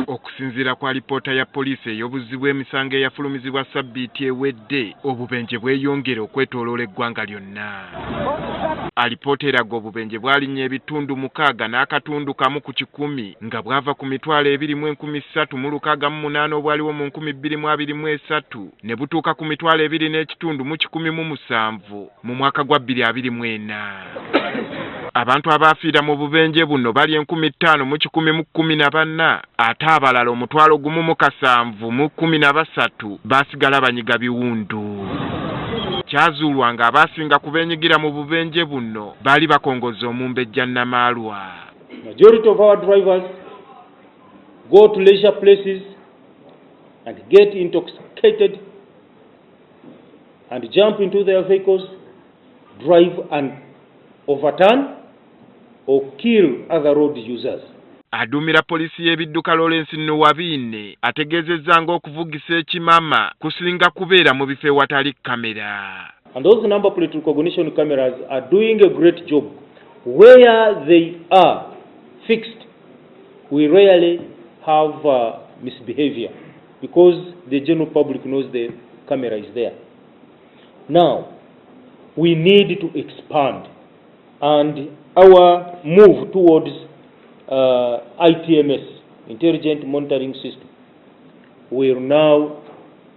Okusinziira ku alipoota ya poliisi ey'obuzzi bw'emisango eyafulumizibwa ssabbiiti ewedde, obubenje bweyongera okwetooloola eggwanga lyonna. Alipoota eraga obubenje bwalinnya ebitundu 6.1 nga bwava ku 23,368 obwaliwo mu 2023 ne butuuka ku 25,107 mu mwaka gwa 2024. Abantu abaafiira mu bubenje buno bali 5114, ate abalala 10,713 baasigala banyiga biwundu. Kyazuulwa nga abaasinga ku beenyigira mu bubenje buno baali bakongoza omumbejja Namaalwa. Majority of our drivers go to leisure places and get intoxicated and jump into their vehicles, drive and overturn or kill other road users. Aduumira poliisi y'ebidduka Lawrence Nuwabiine ategeezezza ng'okuvugisa ekimama kusinga kubeera mu bifo ewatali kamera. And those number plate recognition cameras are doing a great job. Where they are fixed, we rarely have misbehavior because the general public knows the camera is there. Now, we need to expand, and our move towards ITMS, Intelligent Monitoring System, will now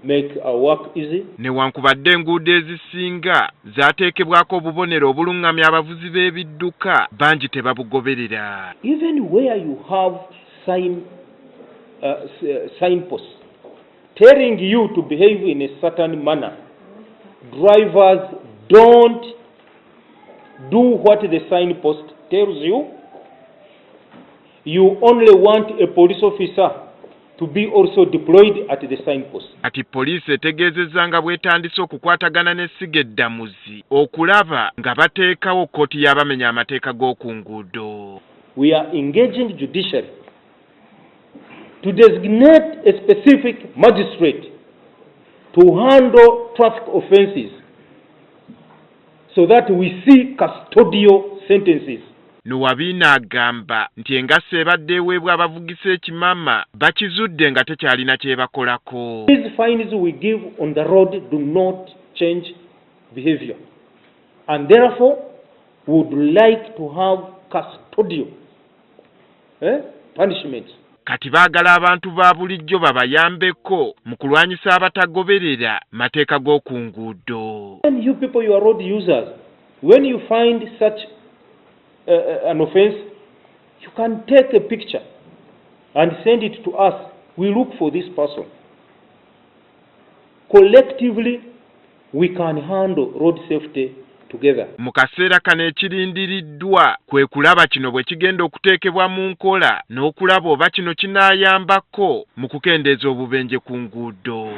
make our work easy. Newankubadde enguudo ezisinga zaateekebwako obubonero obuluŋŋamya abavuzi b'ebidduka, bangi tebabugoberera. Even where you have signposts telling you to behave in a certain manner, drivers don't do what the signpost tells you. You only want a police officer to be also deployed at the signpost. Kati poliisi etegeezezza nga bw'etandise okukwatagana n'essiga eddamuzi okulaba nga bateekawo kkooti y'abamenya amateeka g'oku nguudo. We are engaging judiciary to designate a specific magistrate to handle traffic offences so that we see custodial sentences. Nuwabiina agamba nti engassi ebadde eweebwa abavugisa ekimama bakizudde nga tekyalina kyebakolako. These fines we give on the road do not change behavior. And therefore, would like to have custodial punishments. Kati baagala abantu ba bulijjo babayambeko mu kulwanyisa abatagoberera mateeka g'oku nguudo. And you people, you are road users. When you find such an offense, you can take a picture and send it to us. We look for this person. Collectively, we can handle road safety together. Mu kaseera kano ekirindiriddwa kwe kulaba kino bwe kigenda okuteekebwa mu nkola n'okulaba oba kino kinaayambako mu kukendeeza obubenje ku nguudo.